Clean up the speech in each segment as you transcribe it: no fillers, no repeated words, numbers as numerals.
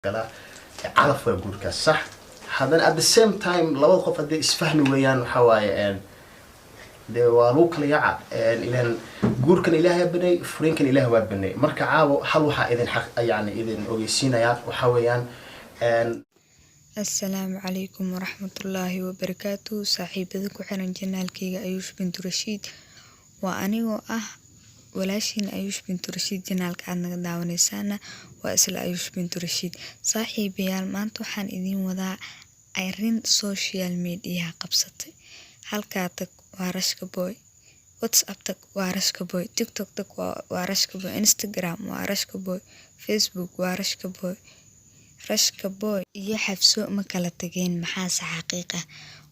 Galaa calaf waa guurkaas, sax. Haddana at the same time labada qof hadday isfahmi weeyaan, waxaa waaye dee waa lagu kala yaaca. Ilan guurkan Ilaahay banay, furiinkan Ilaah waa banay. Marka caawo hal waxaa idin xaq, yani idin ogeysiinayaa, waxaa weeyaan. Assalaamu calaykum waraxmatullaahi wabarakaatu. Saaxiibada ku xiran channelkayga Ayuush Bintu Rashiid, waa anigoo ah walaashiin Ayuush Bintu Rashiid. Channelka aad naga daawanaysaana waa isla Ayuush Bintu Rashiid. Saaxiibayaal, maanta waxaan idiin wadaa arrin social mediaha qabsatay. Halkaa tag waa Rashka Boy, WhatsApp tag waa Rashka Boy, TikTok tag waa Rashka Boy, Instagram waa Rashka Boy, Facebook waa Rashka Boy. Rashka Boy iyo Xafso ma kala tageen? Maxaase xaqiiq ah?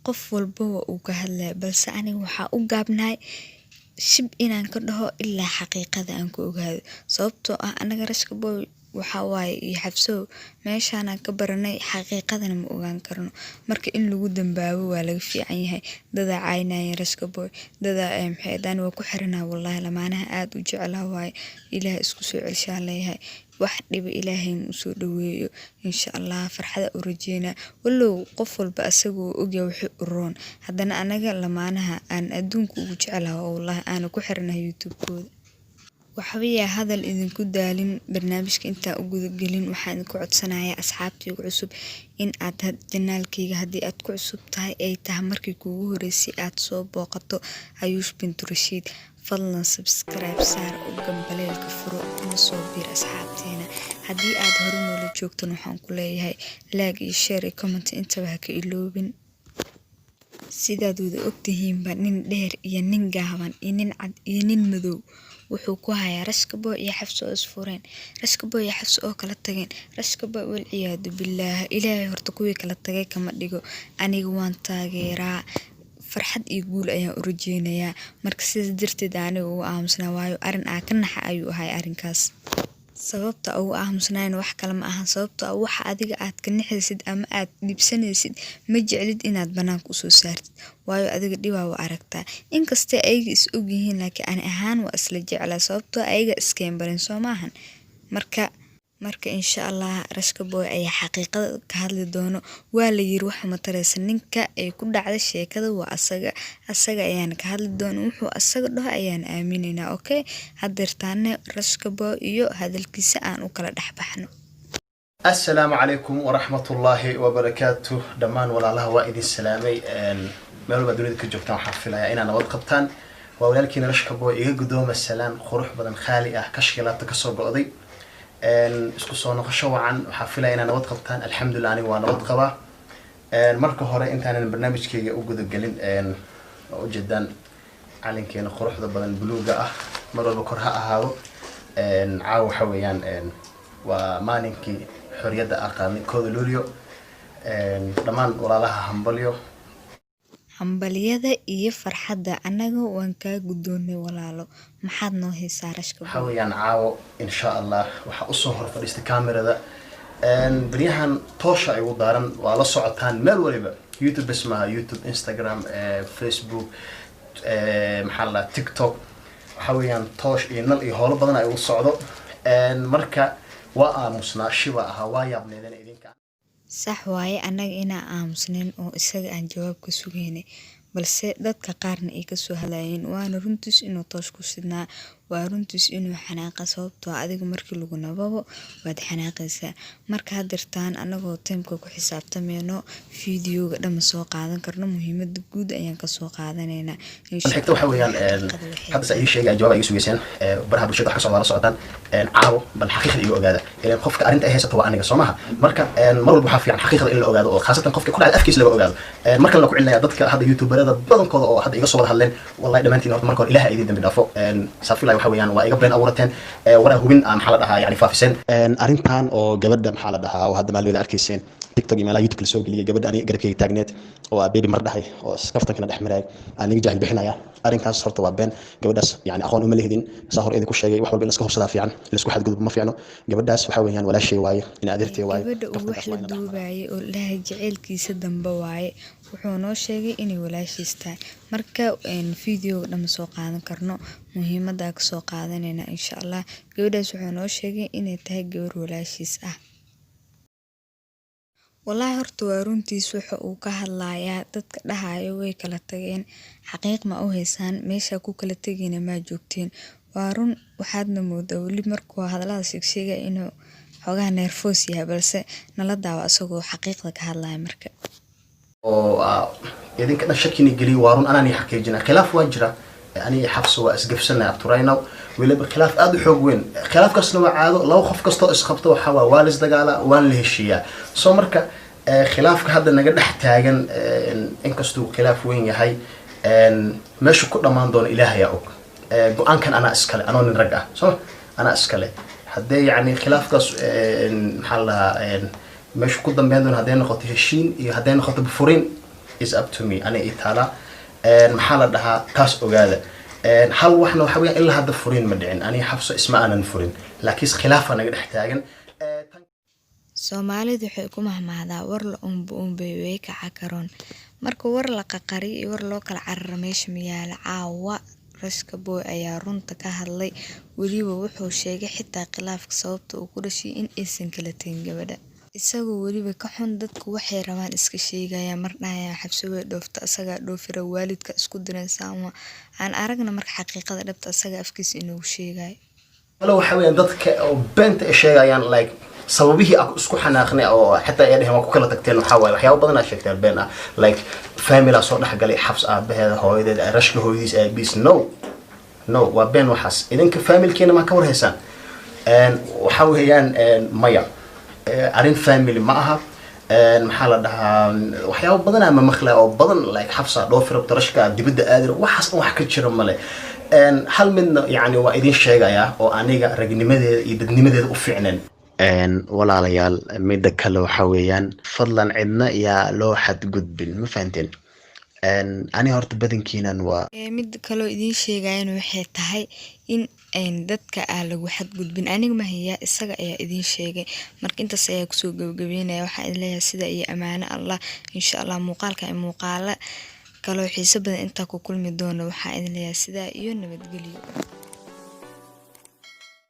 Qof walba waa uu ka hadlaya, balse aniga waxaa u gaabnahay shib inaan ka dhaho ilaa xaqiiqada aan ku ogaado, sababtoo ah anaga Rashka Boy waxaa waaye iyo Xafso meeshaanaan ka baranay, xaqiiqadana ma ogaan karno. Marka in lagu dambaabo waa laga fiican yahay. Dadaa caynaya Rashka Boy, dadaa maxay daan waa ku xiranaa. Wallaahi lamaanaha aad u jeclaa waaye. Ilaah isku soo celshaan leeyahay, wax dhiba Ilaahay ma usoo dhaweeyo, insha Allah farxada u rajeynaa. Walow qof walba asagoo ogyahay wixii u roon, haddana anaga lamaanaha aan adduunka ugu jeclahay oo wallaahi aana ku xiranahay YouTube-kooda. Waxba yaa hadal idinku daalin. Barnaamijka intaan u gudagelin, waxaan idinku codsanayaa, asxaabtayga cusub, in aad channelkayga haddii aad ku cusub tahay, ay tahay markii kuugu horeysay aad soo booqato Ayuush Bintu Rashiid, fadlan subscribe saar oo gambaleelka furo, kuna soo biir asxaabteena. Haddii aad hore noola joogtan, waxaan ku leeyahay like iyo share iyo comment intaba ha ka iloobin. Sidaad wada ogtihiinba, nin dheer iyo nin gaaban iyo nin cad iyo nin madow wuxuu ku hayaa Rashka Boy iyo Xafso oo isfureen, Rashka Boy iyo Xafso oo kala tageen, Rashka Boy. Walciyaadu billaah, Ilaahay horta kuwii kala tagay kama dhigo. Aniga waan taageeraa, farxad iyo guul ayaan u rajeynayaa. Marka sidaas darteed aniga ugu aamusnaa, waayo arrin aa ka naxa ayuu ahay arrinkaas. Sababta ugu aamusnayn wax kale ma ahan, sababtoo ah waxa adiga aad ka naxaysid ama aad dhibsanaysid ma jeclid inaad banaanka usoo saartid, waayo adiga dhibaa u aragtaa. Inkastay ayaga is ogyihiin, laakiin ani ahaan waa isla jeclaa, sababtoo ayaga iskeen barin, soo maahan? Marka insha Allah Rashka Boy ayaa xaqiiqada ka hadli doono. Waa la yiri waxa matareysa ninka ay ku dhacday sheekada waa asaga, asaga ayaana ka hadli doona. Wuxuu asaga dhaho ayaan aaminaynaa. Okay, hadeertaane Rashka Boy iyo hadalkiisa aan u kala dhex baxno. Assalaamu calaykum waraxmatullaahi wabarakaatu. Dhammaan walaalaha waa idin salaamay meel walba dunida ka joogtaan. Waxaan filayaa inaad nabad qabtaan. Waa walaalkiina Rashka Boy. Iga guddooma salaan qurux badan, khaali ah, kashkii laabta kasoo go'day. Isku soo noqosho wacan. Waxaa filaya inaad nabad qabtaan. Alxamdulillah, aniga waa nabad qabaa. Marka hore, intaanan barnaamijkayga u gudagelin, waa ujeedaan calinkeena quruxda badan buluuga ah, mar walba kor ha ahaado. Caawa waxa weeyaan waa maalinkii xorriyadda aan qaadnay, 1da Luulyo. Dhammaan walaalaha hambalyo. Hambalyada iyo farxadda annaga waan kaa guddoonnay. Walaalo, maxaad noo haysaa, Rashka? Waxaa weeyaan caawo insha Allah waxaa usoo hor fadhiistay camerada. Baryahan toosha ay ugu daaran waa la socotaan meel waliba. YouTube bes maaha, YouTube, Instagram, Facebook, maxaa la dhahaa, TikTok. Waxaa weeyaan toosh iyo nal iyo howlo badan ay ugu socdo. Marka waa aamusnaa, shiba ahaa, waa yaabneedeen idinka. Sax waaye annaga inaan aamusnayn oo isaga aan jawaab ka sugaynay, balse dadka qaarna ay kasoo hadlayeen. Waana runtiis inuu toosh ku sidnaa, waa runtiis inuu xanaaqa, sababtoo adiga markii lagu nababo waad xanaaqaysaa. Marka hadeertaan anagoo timeka ku xisaabtameyno, videoga dhama soo qaadan karno, muhiimada guud ayaan kasoo qaadanaynaa. Xigta waxa weeyaan, hadda saa ii sheegay, jawaab ay iga sugeyseen. Baraha bulshada wax ka socda la socotaan. Caawo bal xaqiiqda iga ogaada. Ileen qofka arrinta ay haysato waa aniga, soo maha? Marka mar walba waxaa fiican xaqiiqda in la ogaado, oo khaasatan qofka ku dhacda afkiisa laga ogaado. Mar kalena ku celinaya, dadka hadda youtuberada badankooda oo hadda iga soo wada hadleen, wallahi dhammaantiin horta marka hore Ilaha idin dambi dhaafo. Saa filaya waxa weeyaan waa iga been abuurateen, waraa hubin maxaa la dhahaa, yani faafiseen arrintan oo gabadha, maxaa la dhahaa, oo hadda maalin arkayseen TikTok iyo meelaha YouTube la soo geliyay, gabadha aniga garabkayga taagneed oo aa baby mar dhahay oo kaftankana dhex marayay, aan iga jaahil bixinaya. Arrinkaas horta waa been. Gabadhaas yani aqoon uma lehdin. Saa hor idinku sheegay, wax walba in laska hubsadaa fiican, in laisku xadgudbo ma fiicno. Gabadhaas waxa weeyaan walaashay waaye, in adeertay waaye. Gabadha uu wax la duubayay oo dhahay jaceylkiisa dambe waaye, wuxuu noo sheegay inay walaashiis tahay. Marka videoga dhama soo qaadan karno, muhiimada kasoo qaadanayna insha Allah. Gabadhaas wuxuu noo sheegay inay tahay gabar walaashiis ah. Wallaahi horta waa runtiis waxa uu ka hadlayaa. Dadka dhahayo way kala tageen, xaqiiq ma u haysaan? Meesha ku kala tegayna maa joogteen? Waa run. Waxaadna moodaa weli markuu hadallada sheegsheegaya inuu xoogaa nervous yahay, balse nala daawa isagoo xaqiiqda ka hadlaya marka. Oo idinka dhan shakini geliyo. Waa run, anaan xaqiijina, khilaaf waa jira. Aniga Xafsa waa isgafsanay up to right now, weliba khilaaf aada u xoog weyn. Khilaafkaasna waa caado, laba qof kastoo isqabto waxaa waa la isdagaalaa, waan la heshiiyaa. So marka khilaafka hadda naga dhex taagan, inkastuu khilaaf weyn yahay, meeshu ku dhammaan doono Ilaahayaa og. Go-aankan anaa iskale, anoo nin rag ah, soo anaa iskale. Haddee yacni khilaafkaas, maxaa la dhahaa, meeshu ku dambeyn doono, hadday noqoto heshiin iyo hadday noqoto bufurin, is up to me, aniga ii taala. Maxaa la dhahaa, taas ogaada. Hal waxna waxa weeyaan, ilaa hadda furin ma dhicin. Aniga Xafso isma aanan furin, laakiin khilaafa naga dhex taagan. Soomaalidu waxay ku mahmahdaa, "War la unba unbay way kaca karoon." Marka war la qaqariyo iyo war loo kala cararo meesha ma yaalo. Caawa Rashka Boy ayaa runta ka hadlay. Weliba wuxuu sheegay xitaa khilaafka sababta uu ku dhashay in aysan kala tegin gabadha, isagoo weliba ka xun dadku waxay rabaan iska sheegayaan, mar dhahayaan Xafso way dhoofta, asagaa dhoofira, waalidka isku diran saama aan aragna. Marka xaqiiqada dhabta asaga afkiisa inoogu sheegayo. Kale waxa weeyaan, dadka oo beenta ay sheegayaan, like sababihii aan isku xanaaqnay oo xitaa ay dheheen waa ku kala tagteen, waxaa waaye waxyaabo badan aa sheegteen been ah, like family aa soo dhexgalay, Xafs aabaheeda, hooyadeed, Rashka hooyadiis, aabiis. No, no, waa been waxaas. Idinka familkeena maa ka warhaysaan? Waxa weeyaan maya, arrin family ma aha. Maxaa la dhahaa, waxyaabo badan ama maqla oo badan, like Xafsa dhoofi rabto, Rashka dibadda aadi, waxaas dhan wax ka jira male. Hal midna yani waa idin sheegayaa oo aniga ragnimadeeda iyo dadnimadeeda u fiicneen. Walaalayaal, midda kale waxa weeyaan, fadlan cidna yaa loo xadgudbin, ma fahanteen? Ani horta badankiinan waa Mid kaloo idiin sheegayana waxay tahay in dadka aan lagu xadgudbin. Aniga ma hayaa, isaga ayaa idiin sheegay. Marka intaas ayaa kusoo gabagabeynaya. Waxaan idin leeyahay sida iyo amaano Allah. Insha Allah muuqaalka iyo muuqaala kaloo xiiso badan intaa ku kulmi doono. Waxaan idin leeyahay sidaa iyo nabadgelyo.